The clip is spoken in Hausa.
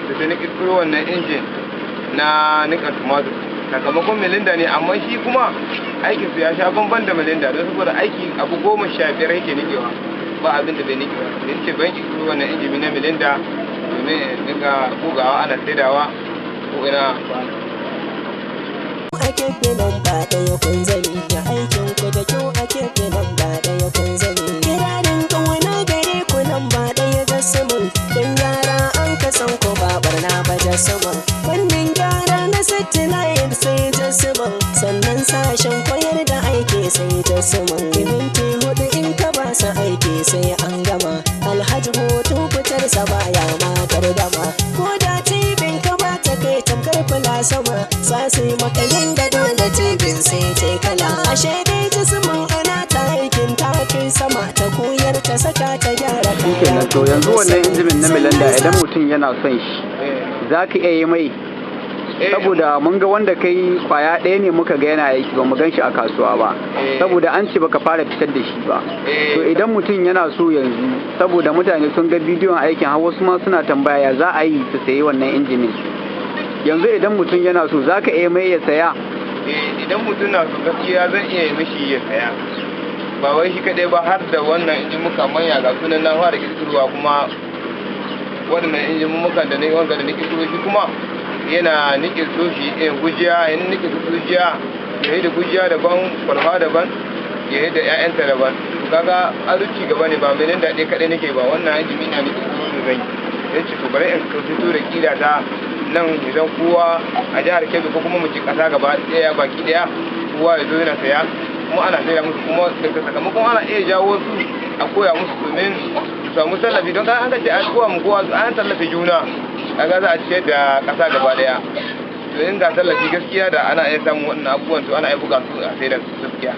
Da sai na kirkiro wannan injin na nikan tumatur, sakamakon Melinda ne, amma shi kuma aikin su ya sha bamban da Melinda, don saboda aiki abu 15 yake nikewa, ba abin da bai nikewa. Sai ce ban kirkiro wannan injimi na Melinda domin in dinga bugawa ana saidawa ko ina. Ake filin ba ɗaya kun zame ya aikin ku da kyau, ake filin ba ɗaya kun zame kirarin ƙauna gare ku nan ba ɗaya jasimin don gyara an kasan ku ba barna ba. Jasimin fannin gyara na satellite sai jasimin, sannan sashen koyar da aiki sai jasimin. Minti 4 in ka ba su aiki sai an gama. Alhaji hoto fitarsa baya ma gardama, ko da tibin ka ba ta kai tamkar fula sama sai maka yanda dole tibin sai ta kala. Ashe dai jisimin ana ta aikin ta kai sama, ta koyar, ta saka, ta gyara. Shikenan. To yanzu wannan injimin na Milanda, idan mutum yana son shi, za ka iya yi mai? Saboda mun ga wanda kai kwaya ɗaya ne muka ga yana aiki, ba mu gan shi a kasuwa ba, saboda an ce baka fara fitar da shi ba. To idan mutum yana so yanzu, saboda mutane sun ga bidiyon aikin, har wasu ma suna tambaya ya za a yi su sayi wannan injimin, yanzu idan mutum yana so, za ka iya mai ya saya? Eh, idan mutum na so, gaskiya zan iya yi mishi ya saya, ba wai shi kaɗai ba, har da wannan injimuka manya ga sunan na fara kirkirowa. Kuma waɗannan injimukan da na wanga da na kirkiro shi kuma yana nike so shi gujiya, yana nike su gujiya, ya yi da gujiya daban, kwalfa daban, ya yi da 'ya'yanta daban. Kaga azuci gaba ne, ba mai nan daɗe kaɗai nake ba. Wannan injimi na nike so da zan yi, ya ce to bari in fito da kira ta nan, idan kowa a jihar Kebbi ko kuma mu ci ƙasa gaba ɗaya baki ɗaya, kowa ya zo yana saya, kuma ana saya musu, kuma daga sakamakon ana iya jawo su a koya musu domin su samu tallafi, don an ce an koya mu kowa an tallafi juna, kaga za a ciyar da ƙasa gaba ɗaya. To in ga tallafi, gaskiya da ana iya samun wannan abubuwan, to ana iya buga su a sai da su gaskiya.